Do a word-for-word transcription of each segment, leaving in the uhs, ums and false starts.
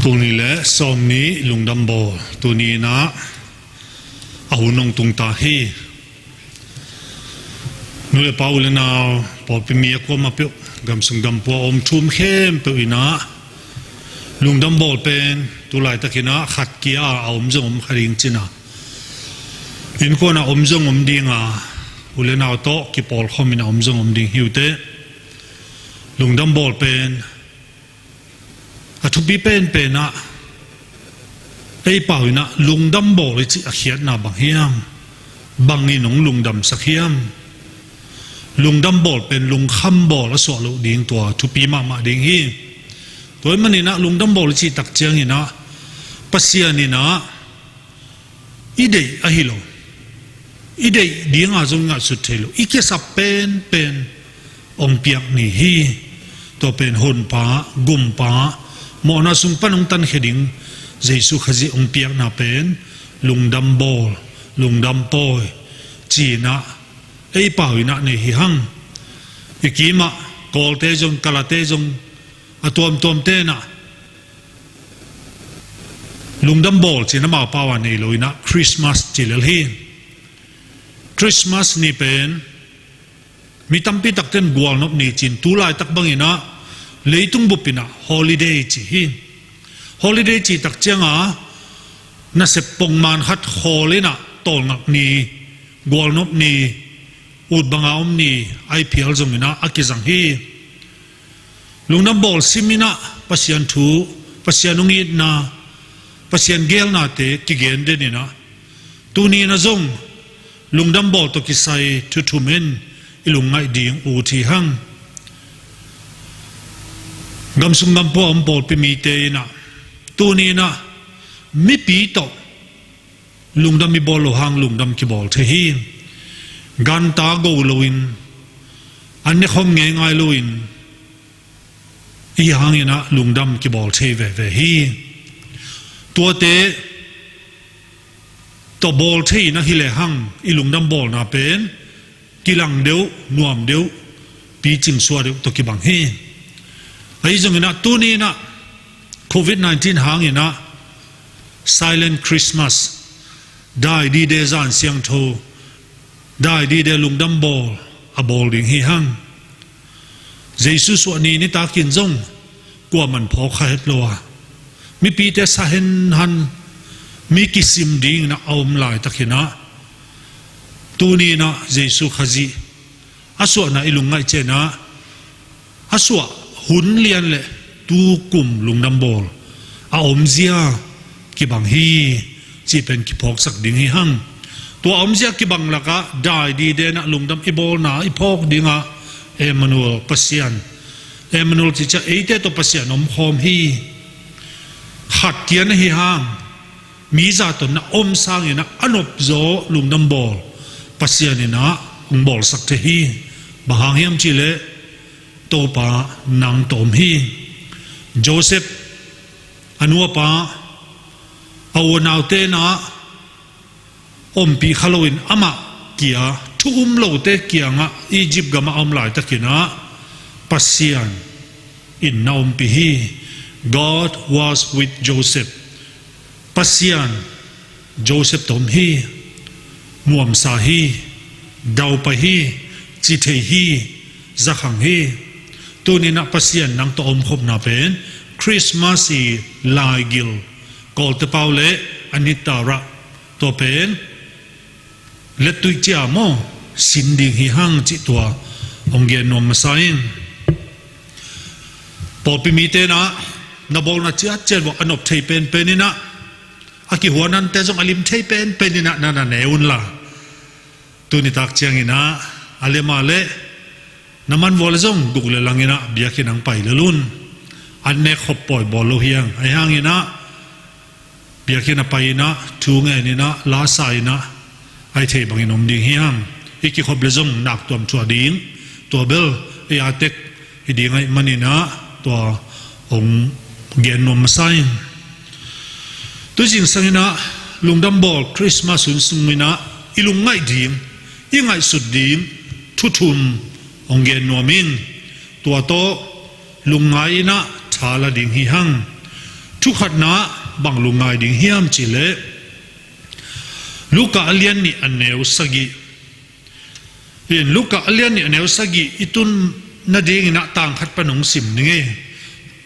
Tul nih le sawm nih lungdam bawl. Tuni in ah a hun hong tung ta hi. Nu le pa, u le nau, pawlpi mi a kuamah peuh, gamsung gampua a om thu um khempeuh in ah lungdam bawl pen tu laitak in ah khat kia a om zong om kha ding ci-in ah, innkuan ah om zong om ding a, u le nau tawh kipawlkhawm in ah om zong om ding hi uh teh. Lungdam bawl pen a thupi penpen ah, ei pau in ah lungdam bawl i cih a khiatna bang hiam? Bang in hong lungdamsak hiam? Lungdam bawl pen lungkham bawl a suah loh ding, tua thupi mahmah ding hi. Tua ahih manin ah lungdam bawl i cih tak ciangin ah, Pasian in ah i deih ahi lo, i deih ding a zong ngaihsut thei lo, i kisap penpen hong piak ni hi. Tua pen Honpa, Gumpa, mawhna sung pan hong tankhia ding Jesu Khazih hong piakna pen lungdam bawl, lungdam pawi ci-in ah ei pau in ah nei hi hang. I kim ah Kawlte zong, Kalate zong, a tuamtuamte in ah lungdam bawl ci-in amau pau a nei lo in ah Christmas ci lel hi. Christmas ni pen mi tampi takte in gualnop ni ci-in, tu laitak bangin ah leitung bup in ah holiday ci hi. Holiday cih tak ciang a, nasep pongman khat khawl in ah tawlngak ni, gualnop ni, ut banga om ni, I P L zong in ah a kizang hi. Lungdam bawl sim in ah Pasian thu, Pasian hong itna, Pasian geelnate kigen den in ah, tuni in ah zong lungdam bawl tawh kisai thu thum in i lungngaih ding ut hi hang. Gamsung gampua a om pawlpi mite in ah tuni in ah mipi tawh lungdam i bawl loh hang lungdam kibawl thei hi. Ganta go loin, an nekhawm ngeingai loin, i hang in ah lungdam kibawl thei veve hi. Tuate tawh bawl thei in ah hi lehang i lungdam bawlna pen kilang deuh, nuam deuh, picing suah deuh tawh kibang hi. Ahi zongin ah tuni in ah Covid nineteen hangin ah Silent Christmas, dai dide zan siangtho, dai dide lungdam bawl a bawl ding hi hang. Jesu suah ni nitakin zong kuaman phawk kha het lo a, mipite sa henhan, mi kisim dingin ah a om laitak in ah, tuni in ah Jesu Khazih a suahna i lungngaih ciangin ah, a suah hun lian le tu kum lungdam bawl a omzia kibang hi cih pen kiphawksak ding hi hang. Tua a omzia kibang lakah dai dide in ah lungdam i bawlna i phawk ding ah Emmanuel, Pasian, Emmanuel cih ciang eite tawh Pasian omkhawm hi. Khat kia na hi hang, mi zah tawh na om sangin ah a nopzaw lungdam bawl Pasian in ah hong bawlsak thei hi. Bang hang hiam cih leh Topa nang tawh om hi. Joseph a nupa, a unaute in ah ompih kha loin amah kia, thu um lote kiangah Egypt gamah a om laitak in ah Pasian in na ompih hi. God was with Joseph. Pasian Joseph tawh om hi. Nuamsa hi, daupai hi, ci thei hi, zakhang hi. Tuni in ah Pasian nang tawh omkhopna pen Christmas i laigil, Kawlte pau le a nitarah, tua pen lettuih cia maw, sin ding hi hang cih tua hong gen nuam masa in. Pawlpi mite in ah na bawlna ciatciat vawh a nop thei penpen in ah, a kihuanante zong a lim thei penpen in ah na na ne un la. Tuni tak ciangin ah a lem a leh na man vua le zong guk le lang in ah biakinn ah pai lel un. An nek khop pawi bawl lo hi hang. Ahi hangin ah biakinn ah pai in ah, thu ngen in ah, la sa in ah, a i theih bangin om ding hi hang. I kikhop le zong nak tuam thuah ding. Tua bel ei a tek hi ding ahih manin ah tua hong gen nuam masa in. Tu zingsang in ah lungdam bawl Christmas hun sung in ah i lungngaih ding, i ngaihsut ding thu thum hong gen nuam ing. Tua tawh lungngai in ah tha la ding hi hang. Khatna bang lungngai ding hiam cih leh Luka a lian nih a neu sagih. In Luka a lian nih a neu sagih i tun nadingin ah tang khat pan hong sim ning ei.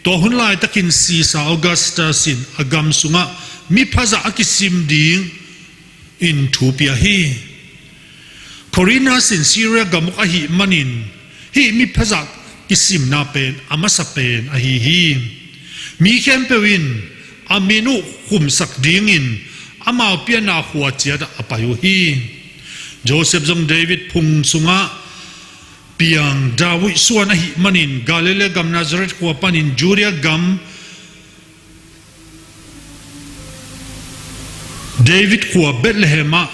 Tua hun laitakin Caesar Augustus in a gam sungah miphazah a kisim ding in thu pia hi. Quirinius in Syria gam uk ahih manin hih miphazah kisimna pen a masa pen ahi hi. Mi khempeuh in a min uh khumsak dingin amau pianna khua ciatah a pai uh hi. Joseph zong David phung sungah piang David suan ahih manin Galilee gam Nazareth khua panin Judea gam David khua Bethlehem ah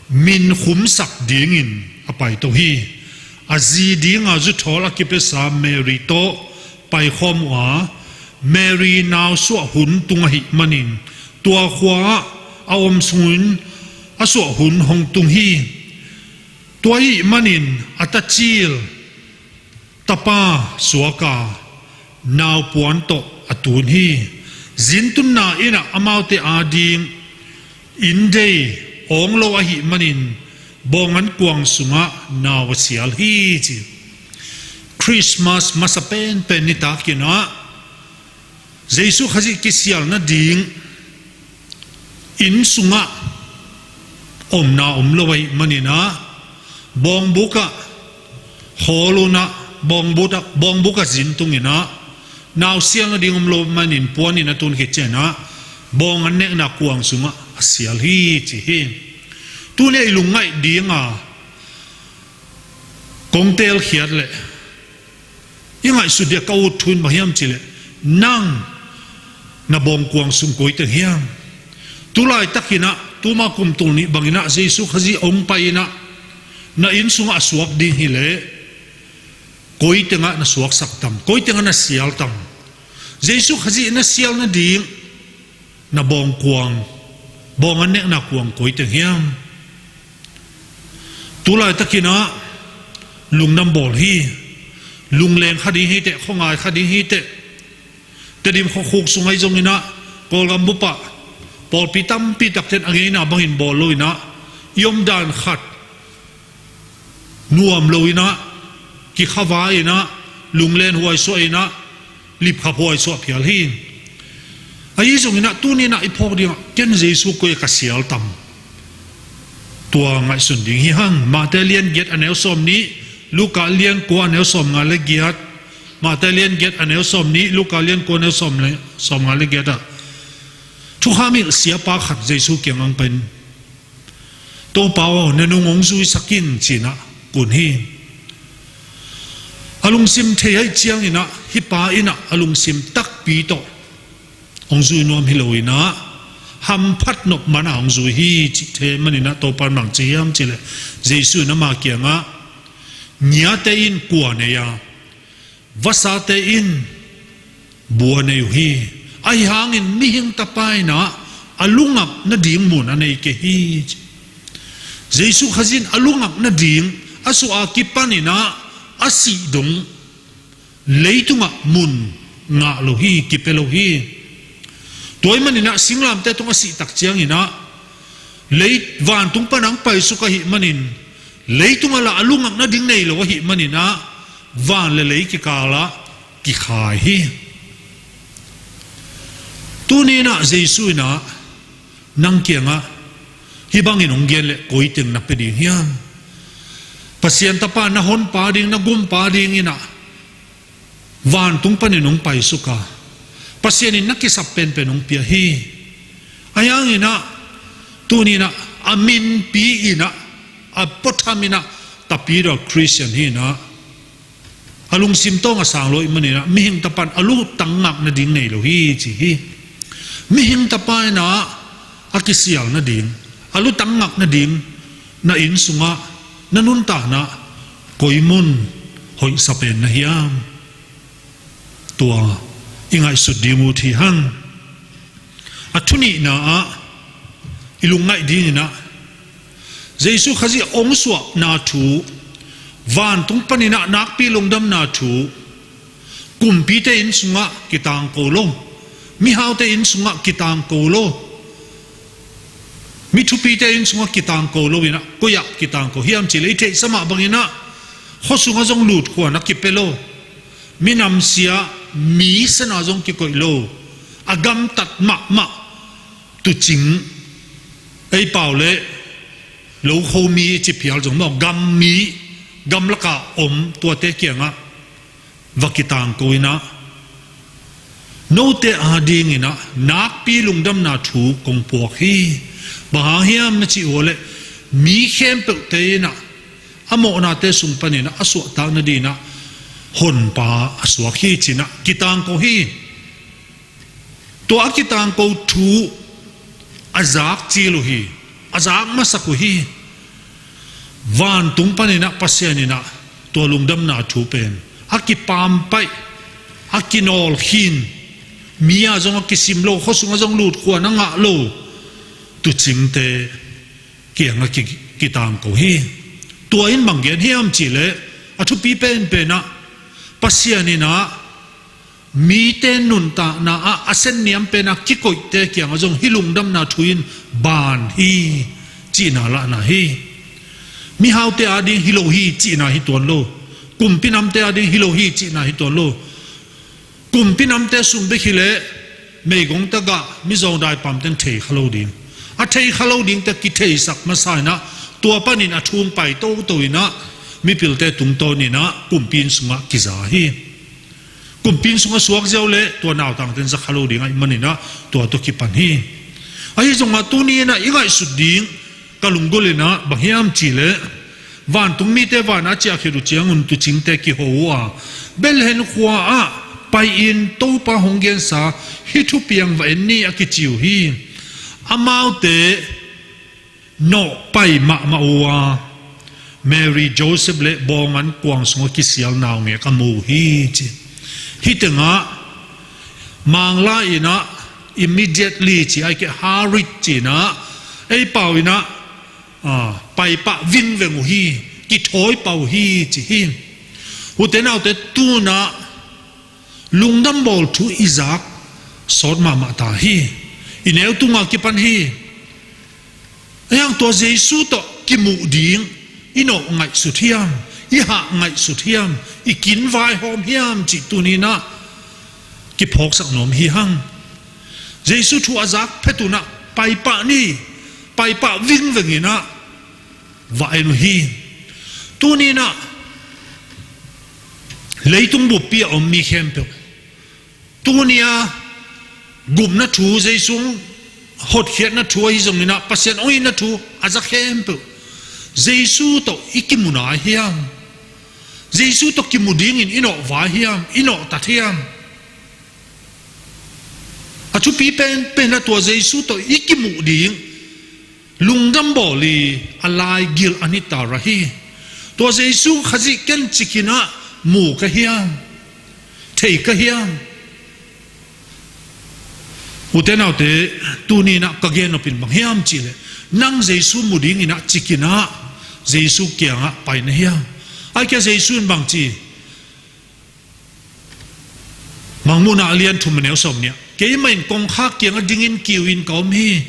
min khumsak dingin a paito hi. A zi dinga zuthawl a kipiasa Mary tawh paikhawm uh a, Mary nausuah hun tung ahih manin tua khua ah a om sungin a suah hun hong tung hi. Tua ahih manin a tacil tapa suaka naupuan tawh a tun hi. Zintunna innah amaute ading inndei awng lo ahih manin bawngan kuang sungah nau a sial hi ci. Christmas masa penpen nitakinah Jesu Khazih kisial nading inn sungah omna om lo ahih maninah bawngbukah hawl unah bawngbukah, bawngbukah zin tunginah nausial nading om lo manin puanin a tun khit cianah bawngan nekna kuang sungah a sial hi ci hi. Tuni a i lungngaih dinga kong teelkhiat leh i ngaihsut dia ka ut thu in bang hiam cihleh nang na bawngkuang sung koi teng hiam? Tulaitakinah tuma kum tul nih banginah Jesu Khazih hong pai inah na inn sungah a suak ding hileh koi tengah na suaksak tam, koi tengah na sial tam? Jesu Khazih na sial nading na bawngkuang, bawngan nekna kuang koi teng hiam? Tulaitakinah lungdam bawl hi. Lungleng kha ding hiteh, khuangai kha ding hiteh. Tedim khuakhuk sung ahi zonginah Kawlgam bupah pawlpi tampi takten a ngeina bangin bawl loinah i omdan khat nuam loinah kikhava inah lunglen huaisuah inah lipkhap huaisuah phial hi. Ahi zonginah tuninah i phawk dingah ken Jesu koi a ka sial tam? Tua ngaihsun ding hi hang. Mate lian giat a neu sawm nih, Luka lian kua a neu sawm nga le giat. Mate lian giat a neu sawm nih, Luka lian kua a neu sawm le, sawm nga le giatah thukham hilh siapa khat Jesu kiangah pai-in Topa aw, na nung hong zuisak in cinah kun hi. A lungsim thei ahi cianginah hih pa innah a lungsim takpi tawh hong zui nuam hi loinah hamphat nop manah hong zui hi cih thei maninah Topa in bang ci hiam cihleh Jesu in ama kiangah ngiate in kua nei a, vasate in bua nei uh hi. Ahi hangin mihing tapa innah a lungap nading mun a nei kei hi. Jesu Khazih in a lungap nading a suah a kipaninah a sih dong leitungah mun ngah lo hi, kipia lo hi. Tua ahih maninah singlamteh tungah a sih tak cianginah lei vantung pan hong paisuk ahih manin leitungah lah a lungap nading nei lo ahih maninah van le lei kikalah kikhai hi. Tuninah Jesu innah nang kiangah hih bangin hong gen leh koi teng na pia ding hiam? Pasian tapa na honpa ding, na gumpa dinginah vantung panin hong paisuk a, Pasian in na kisap penpen hong pia hi. Ahi hanginah tuninah a minpi innah a puatham innah Tapidaw Christian hi inah a lungsim tawng a sang lo ahih maninah mihing tapa in a lutang ngak nading nei lo hi ci hi. Mihing tapa innah a kisial nading, a lutang ngak nading na inn sungah, na nuntakna koi mun hoihsa pen na hiam? Tua i ngaihsut ding uh hi hang. A thunihna ah i lungngaih dinginah Jesu Khazih hong suahna thu, vantung paninah nakpi lungdamna thu, kumpite inn sungah kitangko lo, Mihaute inn sungah kitangko lo. Mi thupite inn sungah kitangko lo inah, koi ah kitangko hiam cihleh i theihsa mah banginah, khua sungah zong lutkhuan a kipia lo. Minam sia, mi sianah zong kikoih lo. A gamtat mahmah tuucing, ei pau le lokho mi i ci phial zong maw, gam mi, gamlakah om tuate kiangah va kitangko inah, note adinginah nakpi lungdamna thu kong puak hi. Bang hang hiam na cih uh leh, mi khempeuhte inah a mawhnate sung paninah a suahtak nadinginah Honpa a suak hi cinah kitangko hi. Tua a kitangko thu a zak cil uh hi, a zak masak uh hi. Vantung paninah Pasian inah tua lungdamna thu pen a kipampaih, a kinawl khin, mi-ah zong a kisim lo, khua sungah zong lutkhuan a ngah lo tuucingte kiangah ki, kitangko hi. Tua in bang gen hiam cihleh, a thupi penpenah Pasian inah mite nuntakna ah a senniam penah kikoihte kiangah zong hih lungdamna thu in ban hi cihna lahna hi. Mihaute ading hi lo hi cihna hi tuan lo. Kumpi namte ading hi lo hi cihna hi tuan lo. Kumpi namte sung bek hileh meigong tagah mizawng daipamten thei kha lo ding. A thei kha lo dingte kitheisak masa inah, tua panin a thung pai toto inah, mipilte tungtawn inah kumpi inn sungah kiza hi. Kumpi inn sungah suak ziau leh tua nautangten za kha lo ding ahih maninah tua tawh kipan hi. Ahi zongah tuni inah i ngaihsut ding ka lunggulh inah bang hiam cihleh, vantung mite vanah a ciah khit uh ciangun tuucingte kiho uh a, Bethlehem khua ah pai-in Topa hong gensa hih thupiang va en ni a kici uh hi. Amaute nawh pai mahmah uh a, Mary, Joseph le bawngan kuang sungah kisial naungek a mu uh hi ci. Hih tengah Manglai inah immediately ci, ahih kei leh hurried ci inah, ei pau inah, ah, paipah vingveng uh hi, kithawi pah uh hi ci hi. Ute naute, tunah lungdam bawl thu i zak sawt mahmah ta hi. I neu tungah kipan hi. Ahi hang tua Jesu tawh kimuh ding i nawh ngaihsut hiam, i hah ngaihsut hiam, i kin vaihawm hiam cih tuni inah kiphawksak nuam hi hang. Jesu thu a zak phet unah paipah ni, paipah vingveng inah va en uh hi. Tuni inah leitung buppi a om mi khempeuh, tuni a gupna thu, Jesu hotkhiatna thu ahi zongin ah, Pasian hong itna thu a za khempeuh, Jesu tawh i kimu nai hiam? Jesu tawh kimu dingin i nawh vai hiam, i nawh tat hiam? A thupi penpen ah tua Jesu tawh i kimuh ding lungdam bawl i a laigil a nitar ahi. Tua Jesu Khazih ken cikin ah mu ka hiam, thei ka hiam? Ute naute, tuni in ah ka gen nop in bang hiam cih leh, nang Jesu mu dingin ah cikin ah Jesu kiangah pai na hiam? Ahih kei leh Jesu in bang ci? Mangmuhna a lian thum a neu sawmnih ah, keimah in kongkhak kiangah dingin kiu in ka om hi.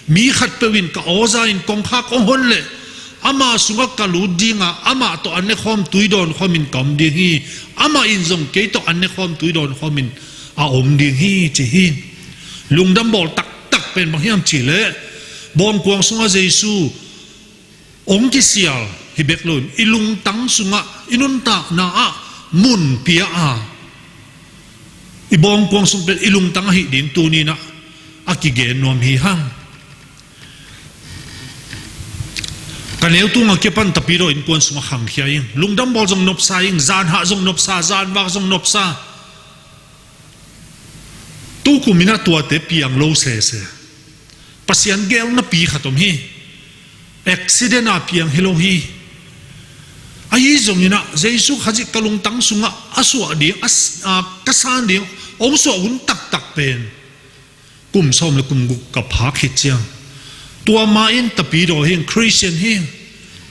Mi khatpeuh in ka aw za in kongkhak hong hon leh, ama sungah ka lut ding a, amah tawh an ne khawm tui dawn khawm in ka om ding hi. Amah in zong kei tawh an ne khawm tui dawn khawm in a om ding hi, ci hi. Lungdam bawl taktak pen bang hiam cih leh, bawngkuang sungah Jesu hong kisial hi bek loin, i lungtang sungah, i nuntakna ah mun pia a, i bawngkuang sung pen i lungtang ahih ding tuni in ah a kigen nuam hi hang. Ka neu tungah kipan Tapidaw innkuan sungah khangkhia ing. Lungdam bawl zong nopsa ing, zanhah zong nopsa, zanvak zong nopsa. Tukum in ah tuate piang lo sese. Pasian geelnapi khat om hi. Accident a piang hi lo hi. Ahi zongin ah Jesu Khazih ka lungtang sungah a suah ding, a s-, a, ka san ding hong suah hun taktak pen kum sawm le kum guk ka phak khit ciang, tua ma in Tapidaw hi ing, Christian hi ing.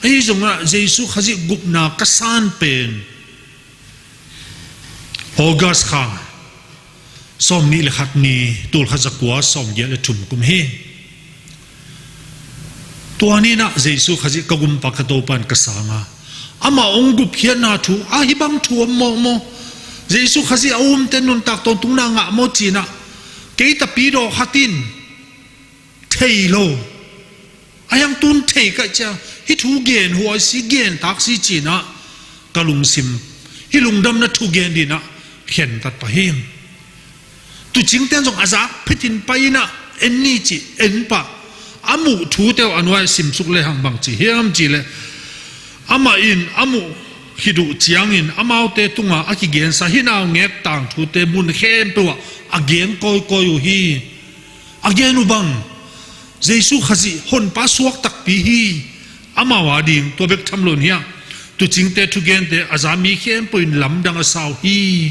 Ahi zongin ah Jesu Khazih gupna ka san pen August kha, Sawm nih le khat ni, tul khat zakua sawm giat le thum kum hi. Tua ni-in ah Jesu Khazih ka gumpa ka Topa in ka sang a, amah hong gupkhiatna thu, a hih bang thu om mawkmaw, Jesu Khazih a umte nuntak tawntungna ngah maw ci-in ah, kei tapidawh khat in thei lo. A hiang tun thei kaih ciang, hih thu gen huai si, gen tak si ci-in ah ka lungsim, hih lungdamna thu gen dingin ah khentat pah hi. Tuucingte'n zong a zak phetin pai-in ah en ni ci en pah. A muh thute uh a nuai-ah simsuk lehang bang ci hiam cih leh, amah in a muh khit uh ciangin amaute tungah a kigensa hih naungek tangthute mun khempeuh ah a gen kawikawi uh hi. A gen uh bang, Jesu Khazih Honpa suak takpi hi. Amau a ding tua bek tham lo-in hiah, tuucingte thugente a za mi khempeuh in lamdang a sa uh hi.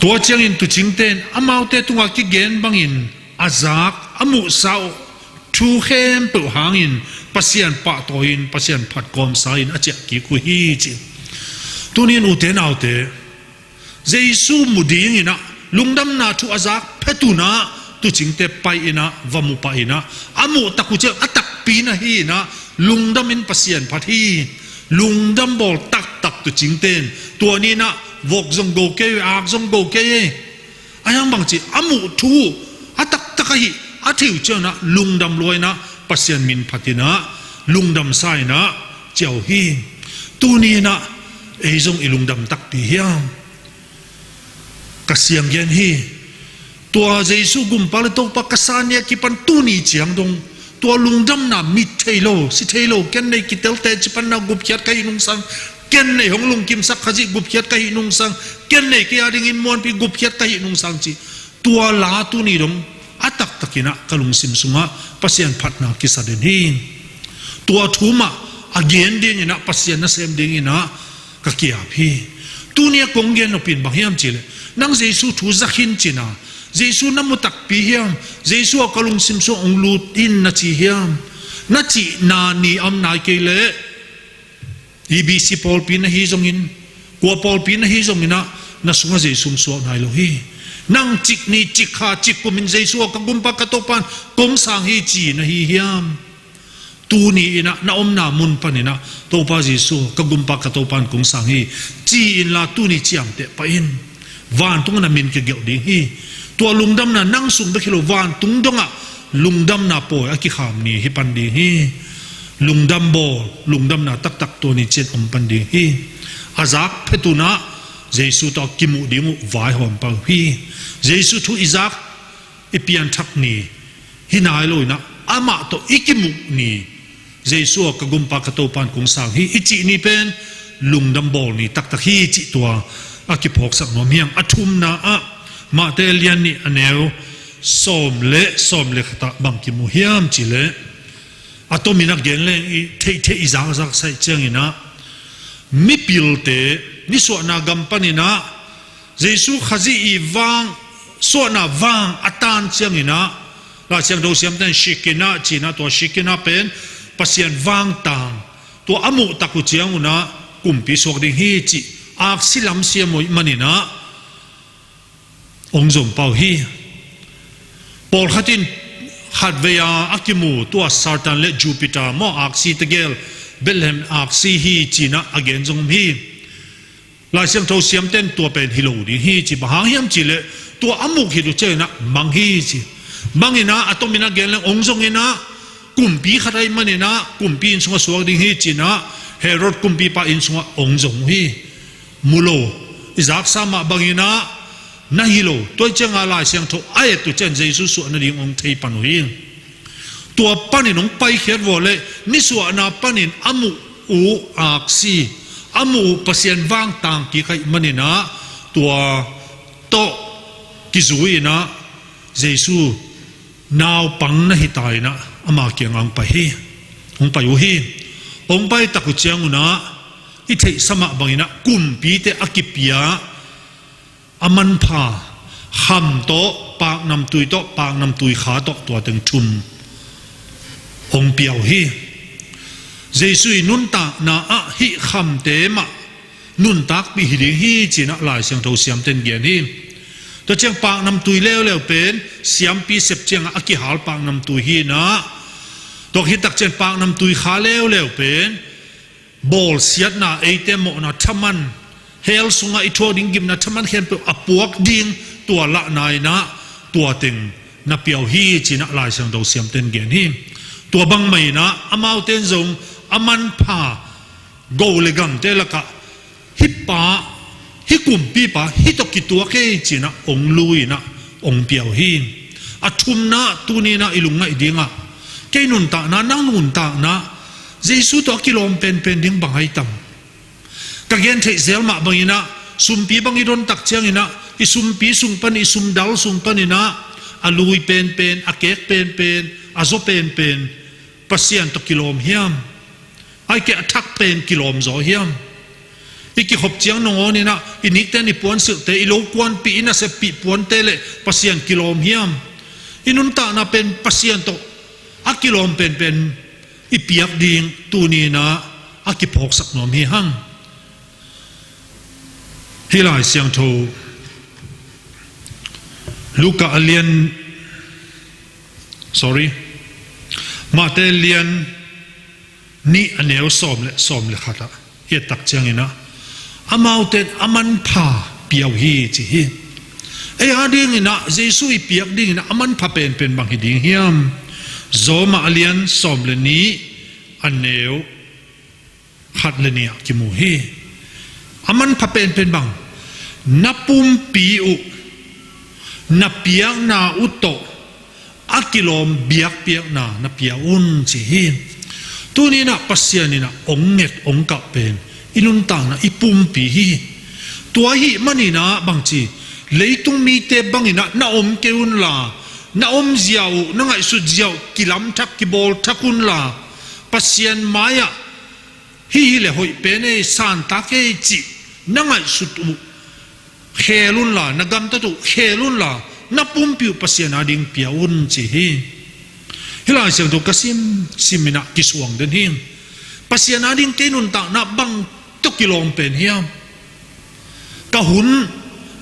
Tua ciangin tuucingte'n amaute tungah kigen bangin a zak, a muhsa uh thu khempeuh hangin Pasian pahtawi-in, Pasian phat kawmsa-in a ciah kik uh hi ci. Tuni-in ute naute, Jesu mu dingin ah lungdamna thu a zak phet un ah tuucingte pai-in ah va mu pah-in ah, a muh tak uh ciang a takpi na hi-in ah lungdamin Pasian phat hi. Lungdam bawl taktak tuucingte'n tua ni-in ah vok zong go kei, ak zong go kei. A hiang bang ci, a muh thu a taktak ahih a theih uh ciang ah lungdam lua-in ah Pasian min phat-in ah lungdamsa-in ah ciah uh hi. Tuni-in ah ei zong i lungdam takpi hiam? Ka siang gen hi. Tua Jesu gumpa le Topa ka sa ni a kipan tuni ciang dong tua lungdamna mit thei lo, si thei lo, ken nei kitel teci panna gupkhiat ka hih nungsang, ken nei hong lungkimsak Khazih gupkhiat ka hih nungsang, ken nei kei a dingin muanpi gupkhiat ka hih nungsang ci. Tua la tuni dong a taktakin ah ka lungsim sungah Pasian phatna kisa den hi. Tua thu mah a gen dingin ah, Pasian nasem dingin ah ka ki-ap hi. Tuni a kong gen nop in bang hiam cih leh, nang Jesu thu za khin cin a, Jesu na mu takpi hiam? Jesu ah ka lungsim sungah hong lut in na ci hiam? Na cihna ni om nai kei leh, E B C pawlpi na hi zongin, kua pawlpi na hi zongin ah, na sungah Jesu hong suak nai lo hi. Nang cik ni, cik kha, cik kumin Jesu ah ka gumpa ka Topa in kong sang hi ci na hi hiam? Tuni-in ah na omna mun panin ah Topa Jesu ka gumpa ka Topa in kong sang hi ci inla, tuni ciamteh pah in. Vantung ah na min kigelh ding hi. Tua lungdamna nang sung bek hi lo, vantung dongah lungdamna pawi a kikham ni hi pan ding hi. Lungdam bawl, lungdamna taktak tua ni ciang om pan ding hi. A zak phet un ah Jesu tawh kimuh ding uh vaihawm pah uh hi. Jesu thu i zak, i pianthak ni hi nai lo-in ah, amah tawh i kimuh ni, Jesu ah ka gumpa ka Topa in kong sang hi i cih ni pen lungdam bawl ni taktak hi cih tua a kiphawksak nuam hi hang. A thumna ah, Mate a lian nih a neu sawm le sawm le khat ah bang kimu hiam cih leh, a tomin a gen leng i theihtheih, i zakzak sa ih ciangin ah, mipilte nisuahna gam panin ah Jesu Khazih ii vang, suahna vang a tan ciangin ah, Lai Siangtho siamte'n Shekinah ci-in ah, tua Shekinah pen Pasian vangtang, tua a muh tak uh ciang un ah kumpi suak ding hi cih aksi lam siam uh ih manin ah hong zong pah uh hi. Pawlkhat in khatvei a a kimu tua Satan le Jupiter maw, aksi tegel, Bethlehem aksi hi ci-in ah a gen zong om hi. Lai Siangtho siamte'n tua pen hi lo ding hi ci. Bang hang hiam cih leh, tua a muh khit uh ciangin ah mang hi ci. Mang in ah, a tomin a gen leng hong zong in ah, kumpi khat ahih manin ah kumpi inn sungah suak ding hi ci-in ah Herod kumpipa inn sungah hong zong uh hi. Mu lo, i zaksa mah bangin ah na hi lo. Tua ih ciangah Lai Siangtho a et uh ciang Jesu suah nading hong thei pan uh hi. Tua panin hong paikhiat vua leh, nisuahna panin a muh uh aksi, a muh uh Pasian vangtang kik ahih manin ah, tua tawh kizui-in ah Jesu naupang na hi ta-in ah ama kiangah hong pai hi. Hong pai uh hi. Hong pai tak uh ciang un ah, i theihsa mah bangin ah kumpite a kipia a manpha, kham tawh, paknamtui tawh, paknamtui kha tawh, tua teng thum hong pia uh hi. Jesu ii nuntakna ah hih khamte mah nuntakpih hi ding hi, ci-in ah Lai Siangtho siamten gen hi. Tua ciang paknamtui leuleu pen siampi sep ciangah a kihal paknamtui hi-in ah, tua khit takciang paknamtui kha leuleu pen bawlsiatna, eite mawhna thaman, hell sungah i thuak ding gimna thaman khempeuh a puak ding, tua lahna in ah tua teng na pia uh hi, ci-in ah Lai Siangtho siamten gen hi. Tua bangmah in ah amaute in zong a manpha go le gamte lakah hih pa, hih kumpipa hih tawh kituak ei, ci-in ah hong lui-in ah hong pia uh hi. A thumna, tuni-in ah i lungngaih dingah kei nuntakna, nang nuntakna Jesu tawh a kilawm penpen ding bang ahi tam? Ka gen theih zel mah bangin ah sumpi bang i don tak ciangin ah i sumpi sung pan, i sumdal sung panin ah a lui penpen, a kek penpen, a zaw penpen Pasian tawh kilawm hiam? Ahih kei leh a thak pen kilawm zaw hiam? I kikhop ciang nangawn in ah i nikten i puansilhte, i lo kuanpih, i naseppih puante le Pasian kilawm hiam? I nuntakna pen Pasian tawh a kilawm penpen i piak ding tuni-in ah a kiphawksak nuam hi hang. Hih Lai Siangtho Luka a lian, sorry, Matthai lian nih a neu sawm le, sawm le khat ah i et tak ciangin ah amaute in a manpha pia uh hi, ci hi. Ei adingin ah Jesu i piak dingin ah a manpha penpen bang hi ding hiam? Rom a lian sawm le nih a neu khat le nih ah kimu hi. A manpha penpen bang? Na pumpi uh na piakna uh tawh a kilawm biakpiakna na pia un, ci hi. Tuni-in ah Pasian in ah hong nget, hong kah pen i nuntakna, i pumpi hi. Tua ahih manin ah bangci, leitung mite bangin ah na om kei unla, na omzia uh, na ngaihsutzia uh kilamthak, kibawlthak unla, Pasian mai-ah hih hi leh hoih pen ei, santak ei cih na ngaihsut uh khel unla, na gamtat uh khel unla, na pumpi uh Pasian ading pia un, ci hi. Hih Lai Siangtho ka sim, sim in ah kisuang den hi. Pasian ading kei nuntakna bang tawh kilawm pen hiam? Ka hun,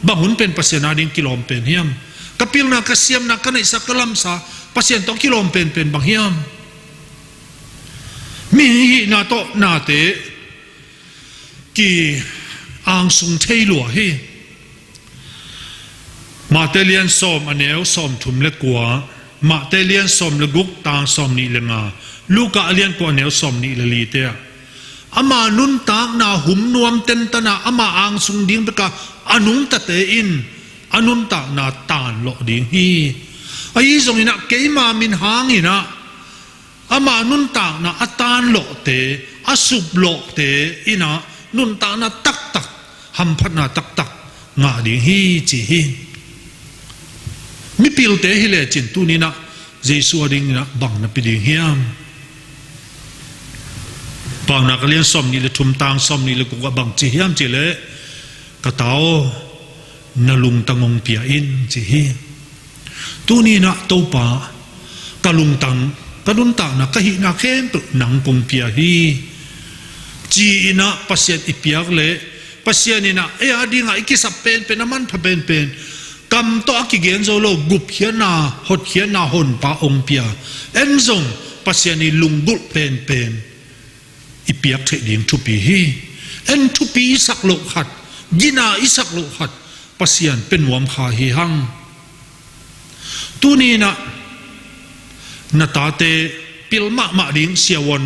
bang hun pen Pasian ading kilawm pen hiam? Ka pilna, ka siamna, ka neihsa, ka lamsa Pasian tawh kilawm penpen bang hiam? Mihing hihna tawh nate ki-angsung thei lua hi. Matthai lian sawm a neu sawm thum le kua, Matthai lian sawm le guk tang sawm nih le nga, Luka a lian kua a neu sawm nih le lite ah, ama nuntakna hum nuam tentana ama angsung ding beka a nungtate in a nuntakna tanlawh ding hi. Ahi zongin ah keima min hangin ah ama nuntakna a tanlawhte, a suplawhte in ah nuntakna taktak, hamphatna taktak ngah ding hi, ci hi. Mipilte hi lecin tuni-in ah Jesu adingin ah bang na pia ding hiam? Paunak a lian sawm nih le thum tang sawm nih le guk ah bang ci hiam cih leh, ka ta aw, na lungtang hong pia in, ci hi. Tuni-in ah Topa, ka lungtang, ka nuntakna, ka hihna khempeuh nang kong pia hi, ci-in ah Pasian i piak leh, Pasian in ah ei adingah i kisap penpen, a manpha penpen, kam tawh a kigen zo lo gupkhiatna, hotkhiatna Honpa hong pia. En zong Pasian i lunggulh penpen i piak theih ding thupi hi. En thupi i sak loh khat, gina i sak loh khat Pasian pia nuam kha hi hang. Tuni-in ah na tate pil mahmah ding siavuan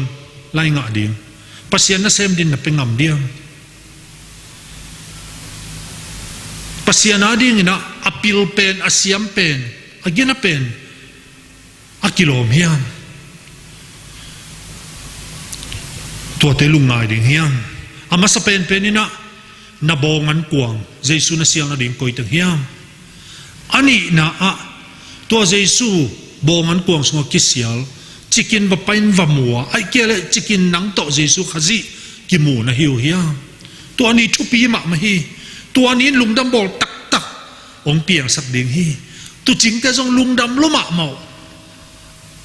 lai ngah ding, Pasian nasem ding na pia ngam diam? Pasian adingin ah a pil pen, a siam pen, a gina pen a kilawm hiam? Tuate lungngai ding hiam? A masa penpen in ah na bawng ankuang Jesu na sial nading koi teng hiam? A nihna ah tua Jesu bawng ankuang sungah kisial, cikin va pai-in va mu a, ahih kei leh cikin nang tawh Jesu Khazih kimu na hi uh hiam? Tua ni thupi mahmah hi. Tua ni in lungdam bawl taktak hong piangsak ding hi. Tuucingte zong lungdam lua mahmah uh.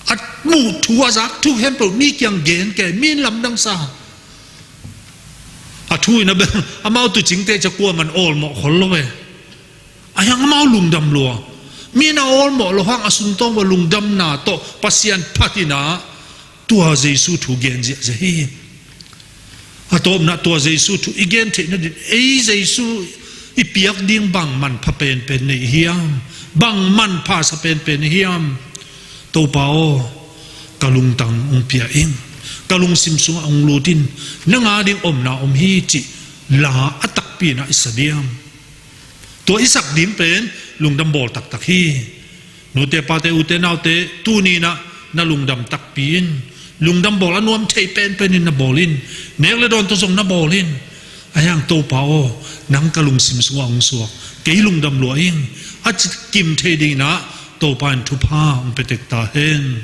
A muh thu, a zak thu khempeuh mi kiang gen kei, mi in lamdang sa. A thu in a bel, amau tuucingte ciang kuaman awlmawh khol lo e. Ahi hang amau lungdam lua. Mi in a awlmawh loh hang a sungtawng uah lungdamna tawh Pasian phat in a, tua Jesu thu gen ziahziah hi. A tawpna, tua Jesu thu i gen theih nading, ei Jesu i piak ding bang manpha penpen nei hiam? Bang manpha sa penpen nei hiam? Topa aw, ka lungtang hong pia in. Ka lungsim sungah hong lut in. Nang a ding omna om hi, cih la a takpi in a i sa diam? Tua i sak ding pen lungdam bawl taktak hi. Nute pate, ute naute, tuni in a na lungdam takpi in. Lungdam bawl a nuam thei penpen in na bawl in. Nek le dawn tawh zong na bawl in. Ahi hang Topa aw, nang ka lungsim sungah hong suak. Kei lungdam lua in. A ci kim thei ding in a Topa in thupha hong pia tek ta hen.